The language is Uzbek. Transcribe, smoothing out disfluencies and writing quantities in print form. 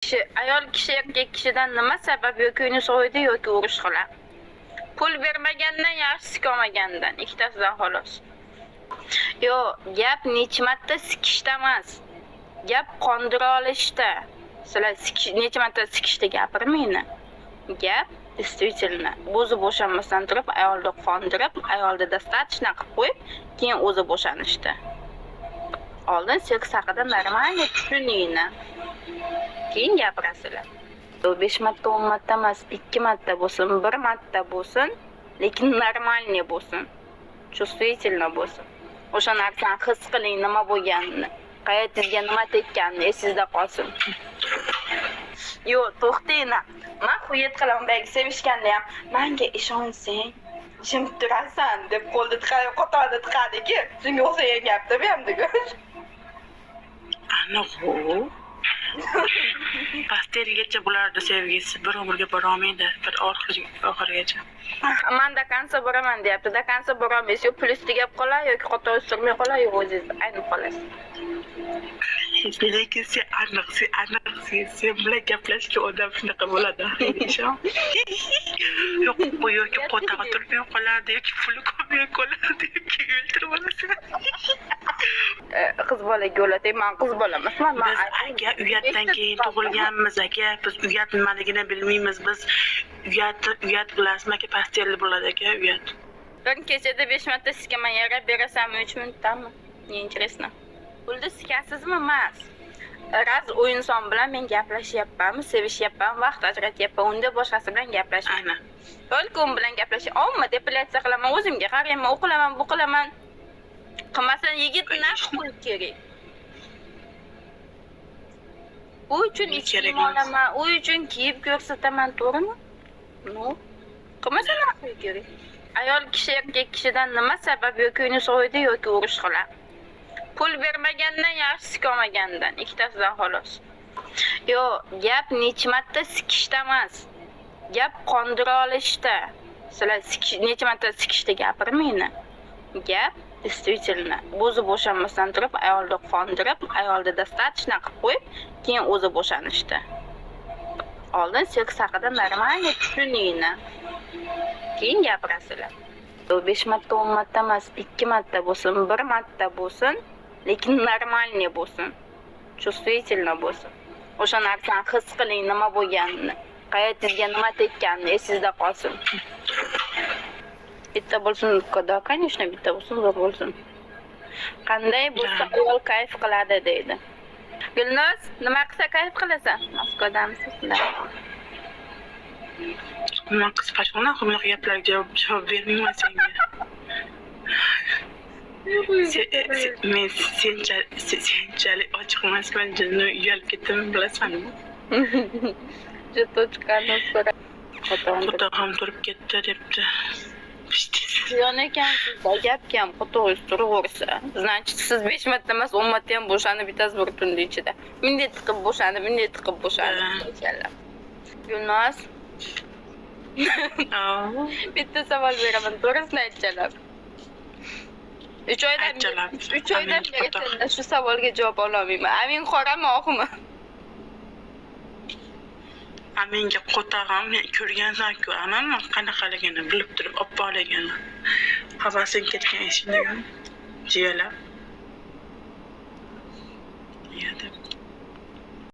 Kishi, ayol kishi erkak kishidan nima sabab yoki uni so'ydi yoki urush qiladi? Pul bermagandan yaxshi sikolmagandan, ikkitasidan xolos. Yo'q, gap necha marta sikishda emas. Gap qondira olishda. Sizlar necha marta sikishda gapirmanglar. Gap действительно o'zi bo'shanmasdan turib ayolni qondirib, ayolni достаточно qilib qo'yib, keyin o'zi bo'shanishdi. Oldin seks haqida нормально tushuninglar. Keyin gapirasizlar. 5 marta, 10 marta emas, 2 marta bo'lsin, 1 marta bo'lsin, lekin нормальный bo'lsin. Чувствительно bo'lsin. O'sha narsani his qiling, nima bo'lganini. Hayotingizga nima tekkanini esingizda qolsin. Yo'q, to'xtanglar. Man xuyet qilaman, boyagi sevishganda ham manga ishonsang, jim turasan deb qo'lni tiqadi, qotoni tiqadiki. Shunga o'xshagan gapda bu ham. Aniq u. Постель gacha bularni sevgisi bir umrga borolmaydi, bir oxirigacha. Man до конца boraman deyapti. До конца borolmaysiz. Yo plyus tegib qoladi yoki qo'tog'ingiz turmay qoladi, yo o'zingiz aynib qolasiz. Lekin sen aniq, sen aniq, sen bilan gaplashgan odam shunaqa bo'ladi. Ishon. Yo'q, u yoki qo'tag'i turmay qoladi, yoki puli ko'payib qoladi, yoki o'ldirib olasan. Qiz bolaga o'latay, man qiz bola emasman. Man Biz, aka, uyatdan keyin tug'ilganmiz, aka. Biz uyat nimaligini bilmaymiz. Biz uyat, uyat bilasizmi, aka, постель bo'ladi, aka, uyat. Bir kechada 5 marta sikaman, yarab berasanmi 3 minutdami? Не интересно. Pulni sikasizmi emas. Раз u inson bilan men gaplashyapmanmi, sevishyapman, vaqt ajratyapman, unda boshqasi bilan gaplashmayman. Ana. Только u bilan gaplashyapman. Omma depilyatsiya qilaman, o'zimga qarayman, u qilaman, bu qilaman. Qilmasa yigit naqd pul kerak. U uchun ich Kerak kiyim emas. olaman, u uchun kiyib ko'rsataman, to'g'rimi? Ну, qilmasa naqd kerak. Ayol kishi erkak kishidan nima sabab yoki uni so'ydi yoki urush qiladi? Pul bermagandan yaxshi sikolmagandan, ikkitasidan xolos. Yo'q, gap necha marta sikishda emas. Gap qondira olishda. Sizlar necha marta sikishda gapirmanglar. Gap действительно o'zi bo'shanmasdan turib ayolni qondirib, ayolni достаточно qilib qo'yib, keyin o'zi bo'shanishdi. Oldin seks haqida нормально tushuninglar. Keyin gapirasizlar. 5 marta, 10 marta emas, 2 marta bo'lsin, 1 marta bo'lsin, lekin нормальный bo'lsin. Чувствительно bo'lsin. O'sha narsani his qiling, nima bo'lganini. Hayotingizga nima tekkanini esingizda qolsin. Bitta bo'lsin, да, конечно, bitta bo'lsin, zo'r bo'lsin. Qanday bo'lsa ayol kayf qiladi deydi. Gulnoz, nima qilsa kayf qilasan? Moskvadamisiz? Да. Man qiz pashona, bunaqa gaplarga javob bermayman senga. Men senchalik ochiq emasman, jinni, uyalib ketdim, bilasanmi? Точка ni so'ra. Qotog'im turib ketdi debdi. Ziyon ekansiz, gap kam, qo'tog'ingiz turaversa. Значит, siz 5 marta emas, 10 marta ham bo'shanib bitasiz bir tunni ichida. Bunday tiqib bo'shanib, bunday tiqib bo'shanib. Ekanlar. Gulnoz, bitta savol beraman, to'g'risini aytchalar. 3 oydan Aytchalar. 3 oydan Amin beri qo'toq. sendan shu savolga javob ololmayman. Amin qorami, oqmi? A menga qo'tag'im, men ko'rgansan-ku, amanmi qanaqaligini bilib turib, oppoqligini. Havasing ketgan esingda. Jiyalar. Ya deb.